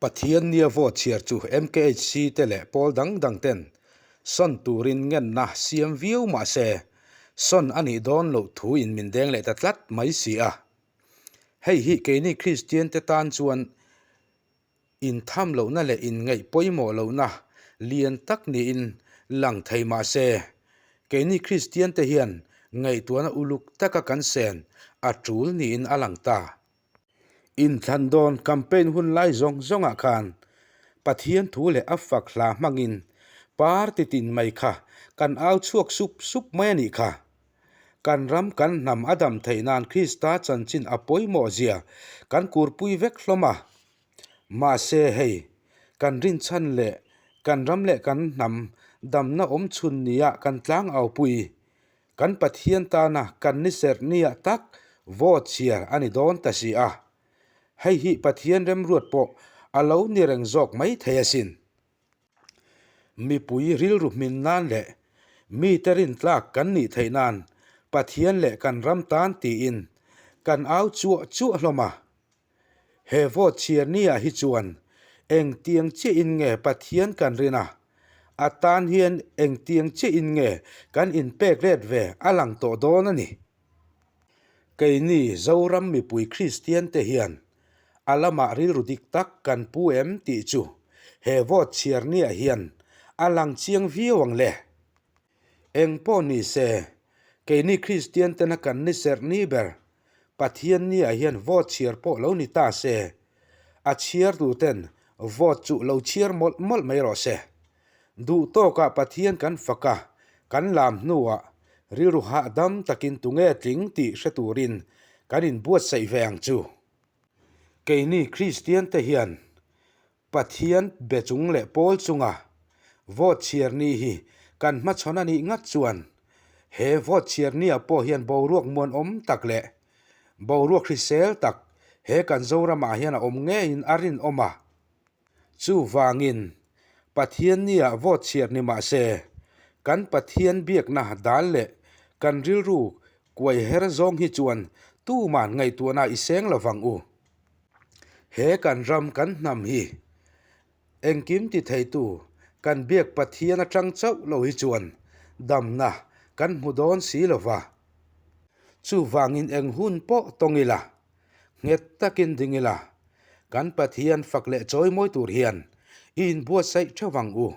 Pathian nia vote chhiar chu MKHC te leh pawl dang dang ten sawn turin ngenna siam viau mah se, sawn a nih dawn loh thu in min deng leh ta tlat mai si a. Hei hi keini Kristian te tan chuan intham lohna leh inngaih pawimawh lohna lian tak niin lang thei mah se, keini Kristian te hian ngaihtuahna uluk taka kan sen a tul niin a lang ta. Inthlan dawn campaign hun lai zawng zawngah khan Pathian thu leh a fak hla hmangin party tin mai kha kan au chhuak sup sup mai a nih kha. Kan ram kan hnam a dam theih nan Krista chanchin a pawimawh zia kan kurpui vek hlawm a. Mahse hei, kan rinchhan leh kan ram leh kan hnam damna awmchhun nia kan tlangaupui Kan Pathian tana kan ni serh nia tak vote chhiar a ni dawn ta si a. Hei hi Pathian remruat pawh a lo ni reng zawk mai thei asin. Mipui rilru hmin nan leh mite rintlak kan nih theih nan Pathian leh kan ram tan tiin kan au chuah chuah hlawm a. He vote chhiar nia hi chuan engtiang chiahin nge Pathian kan rin a, a tan hian engtiang chiahin nge kan inpek let ve a lang tawh dawn a ni. Keini Zoram mipui Kristian te hian a lamah rilru dik tak kan pu em tih chu he vote chhiar nia hian a lang chiang viau ang le. Eng pawh ni se, keini Kristian tena kan ni serh ni ber, Pathian nia hian vote chhiar pawh lo ni ta se, a chhiartu ten vote chu lo chhiar mawlh mawlh mai rawh se. Duh tawkah Pathian kan fak a, kan lam hnuah rilru hahdam takin tunge tling tih hre turin kan inbuatsaih ve ang chu. Keini Kristian te hian Pathian be chung leh pawl chunga vote chhiar ni hi kan hmachhawn a nih ngat chuan he vote chhiar nia pawh hian boruak muanawm tak leh boruak hrisel tak he kan Zoramah hian a awm ngeiin a rinawm a. Chuvangin Pathian nia vote chhiar ni mah se kan Pathian biakna dal leh kan rilru kuai her zawng hi chuan tuman ngaihtuahna i seng lovang u. He kan ram kan hnam hi engkim ti theitu kan biak Pathian atang chauh lo hi chuan damna kan hmu dawn si lo va. Chuvangin eng hun pawh tawng ila, nghet takin ding ila, kan Pathian fak leh chawimawi tur hian i inbuatsaih theuh ang u.